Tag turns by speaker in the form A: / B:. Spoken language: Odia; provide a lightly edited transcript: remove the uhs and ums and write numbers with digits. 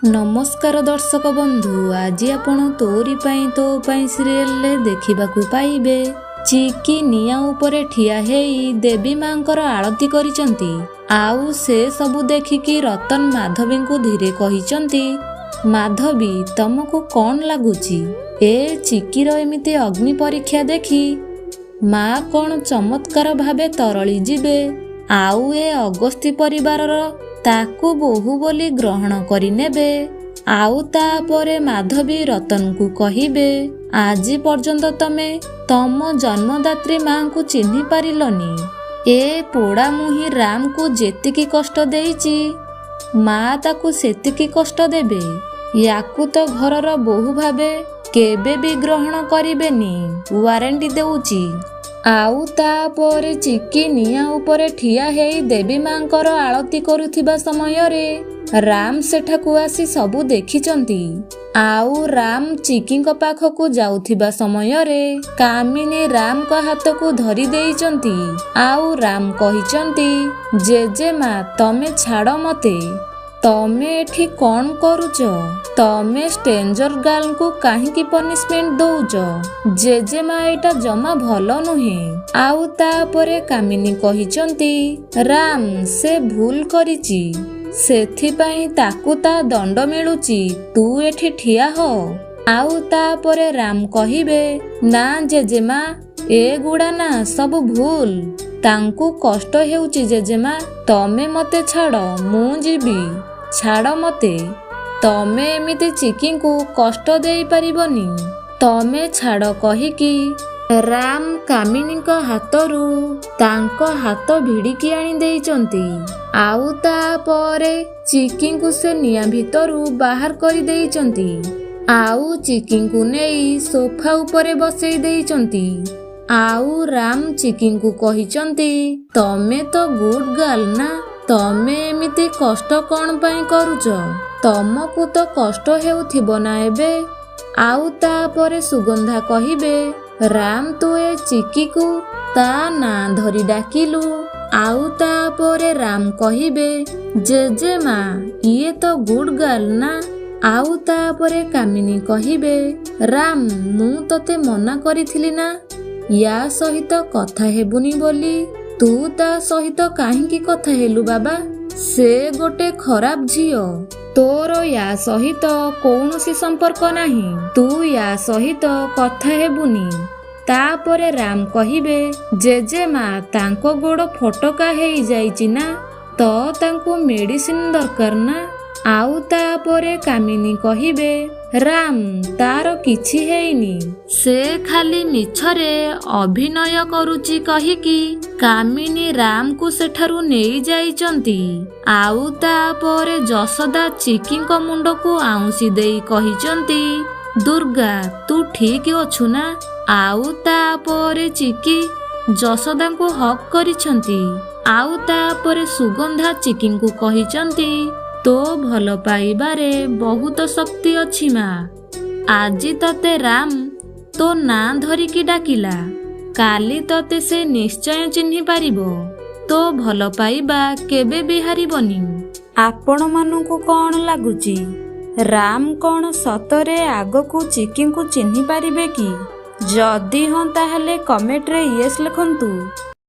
A: ନମସ୍କାର ଦର୍ଶକ ବନ୍ଧୁ, ଆଜି ଆପଣ ତୋରି ପାଇଁ ତୋ ପାଇଁ ସିରିଏଲରେ ଦେଖିବାକୁ ପାଇବେ, ଚିକି ନିଆଁ ଉପରେ ଠିଆ ହେଇ ଦେବୀ ମାଙ୍କର ଆଳତି କରିଛନ୍ତି। ଆଉ ସେ ସବୁ ଦେଖିକି ରତନ ମାଧବୀଙ୍କୁ ଧୀରେ କହିଛନ୍ତି, ମାଧବୀ, ତମକୁ କ'ଣ ଲାଗୁଛି, ଏ ଚିକିର ଏମିତି ଅଗ୍ନି ପରୀକ୍ଷା ଦେଖି ମା କ'ଣ ଚମତ୍କାର ଭାବେ ତରଳି ଯିବେ ଆଉ ଏ ଅଗସ୍ତି ପରିବାରର ତାକୁ ବୋହୂ ବୋଲି ଗ୍ରହଣ କରିନେବେ? ଆଉ ତାପରେ ମାଧବୀ ରତନକୁ କହିବେ, ଆଜି ପର୍ଯ୍ୟନ୍ତ ତମେ ତମ ଜନ୍ମଦାତ୍ରୀ ମାଙ୍କୁ ଚିହ୍ନି ପାରିଲନି। ଏ ପୋଡ଼ା ମୁହିଁ ରାମକୁ ଯେତିକି କଷ୍ଟ ଦେଇଛି, ମା ତାକୁ ସେତିକି କଷ୍ଟ ଦେବେ। ୟାକୁ ତ ଘରର ବୋହୂ ଭାବେ କେବେ ବି ଗ୍ରହଣ କରିବେନି, ୱାରେଣ୍ଟି ଦେଉଛି। ଆଉ ତାପରେ ଚିକି ନିଆଁ ଉପରେ ଠିଆ ହେଇ ଦେବୀ ମାଙ୍କର ଆଳତି କରୁଥିବା ସମୟରେ ରାମ ସେଠାକୁ ଆସି ସବୁ ଦେଖିଛନ୍ତି। ଆଉ ରାମ ଚିକିଙ୍କ ପାଖକୁ ଯାଉଥିବା ସମୟରେ କାମିନୀ ରାମଙ୍କ ହାତକୁ ଧରି ଦେଇଛନ୍ତି। ଆଉ ରାମ କହିଛନ୍ତି, ଜେଜେମା, ତମେ ଛାଡ଼ ମତେ, ତମେ ଏଠି କ'ଣ କରୁଛ? ତମେ ଷ୍ଟ୍ରେଞ୍ଜର ଗାର୍ଲଙ୍କୁ କାହିଁକି ପନିଶମେଣ୍ଟ ଦଉଛ? ଜେଜେମା, ଏଇଟା ଜମା ଭଲ ନୁହେଁ। ଆଉ ତାପରେ କାମିନୀ କହିଛନ୍ତି, ରାମ, ସେ ଭୁଲ କରିଛି, ସେଥିପାଇଁ ତାକୁ ତା ଦଣ୍ଡ ମିଳୁଛି, ତୁ ଏଠି ଠିଆ ହ। ଆଉ ତାପରେ ରାମ କହିବେ, ନା ଜେଜେମା, ଏଗୁଡ଼ା ନା ସବୁ ଭୁଲ, ତାଙ୍କୁ କଷ୍ଟ ହେଉଛି। ଜେଜେମା, ତମେ ମତେ ଛାଡ଼, ମୁଁ ଯିବି, ଛାଡ଼ ମତେ। ତମେ ଏମିତି ଚିକିଙ୍କୁ କଷ୍ଟ ଦେଇପାରିବନି, ତମେ ଛାଡ଼ କହିକି ରାମ କାମିନୀଙ୍କ ହାତରୁ ତାଙ୍କ ହାତ ଭିଡ଼ିକି ଆଣି ଦେଇଛନ୍ତି। ଆଉ ତାପରେ ଚିକିଙ୍କୁ ସେ ନିଆଁ ଭିତରୁ ବାହାର କରିଦେଇଛନ୍ତି ଆଉ ଚିକିଙ୍କୁ ନେଇ ସୋଫା ଉପରେ ବସେଇ ଦେଇଛନ୍ତି। ଆଉ ରାମ ଚିକିଙ୍କୁ କହିଛନ୍ତି, ତମେ ତ ଗୁଡ୍ ଗାର୍ଲ ନା, ତମେ ଏମିତି କଷ୍ଟ କ'ଣ ପାଇଁ କରୁଛ? ତମକୁ ତ କଷ୍ଟ ହେଉଥିବ ନା ଏବେ? ଆଉ ତାପରେ ସୁଗନ୍ଧା କହିବେ, ରାମ, ତୁ ଏ ଚିକିକୁ ତା ନାଁ ଧରି ଡାକିଲୁ? ଆଉ ତାପରେ ରାମ କହିବେ, ଜେଜେମା, ଇଏ ତ ଗୁଡ୍ ଗାର୍ଲ ନା। ଆଉ ତାପରେ କାମିନୀ କହିବେ, ରାମ, ମୁଁ ତତେ ମନା କରିଥିଲି ନା ୟା ସହିତ କଥା ହେବୁନି ବୋଲି, ତୁ ତା ସହିତ କାହିଁକି କଥା ହେଲୁ ବାବା? ସେ ଗୋଟେ ଖରାପ ଝିଅ, ତୋର ୟା ସହିତ କୌଣସି ସମ୍ପର୍କ ନାହିଁ, ତୁ ୟା ସହିତ କଥା ହେବୁନି। ତାପରେ ରାମ କହିବେ, ଜେଜେମା, ତାଙ୍କ ଗୋଡ଼ ଫଟକା ହେଇଯାଇଛି ନା, ତ ତାଙ୍କୁ ମେଡିସିନ ଦରକାର ନା। ଆଉ ତାପରେ କାମିନୀ କହିବେ, ରାମ, ତାର କିଛି ହେଇନି, ସେ ଖାଲି ମିଛରେ ଅଭିନୟ କରୁଛି କହିକି କାମିନୀ ରାମକୁ ସେଠାରୁ ନେଇ ଯାଇଛନ୍ତି। ଆଉ ତାପରେ ଯଶୋଦା ଚିକିଙ୍କ ମୁଣ୍ଡକୁ ଆଉଁସି ଦେଇ କହିଛନ୍ତି, ଦୁର୍ଗା, ତୁ ଠିକ ଅଛୁ ନା? ଆଉ ତାପରେ ଚିକି ଯଶୋଦାଙ୍କୁ ହଗ୍ କରିଛନ୍ତି। ଆଉ ତାପରେ ସୁଗନ୍ଧା ଚିକିଙ୍କୁ କହିଛନ୍ତି, ତୋ ଭଲ ପାଇବାରେ ବହୁତ ଶକ୍ତି ଅଛି ମା। ଆଜି ତତେ ରାମ ତୋ ନାଁ ଧରିକି ଡାକିଲା, କାଲି ତତେ ସେ ନିଶ୍ଚୟ ଚିହ୍ନି ପାରିବ। ତୋ ଭଲ ପାଇବା କେବେ ବି ହାରିବନି। ଆପଣମାନଙ୍କୁ କ'ଣ ଲାଗୁଛି, ରାମ କ'ଣ ସତରେ ଆଗକୁ ଚିକିଙ୍କୁ ଚିହ୍ନି ପାରିବେ କି? ଯଦି ହଁ, ତାହେଲେ କମେଣ୍ଟରେ ୟେସ୍ ଲେଖନ୍ତୁ।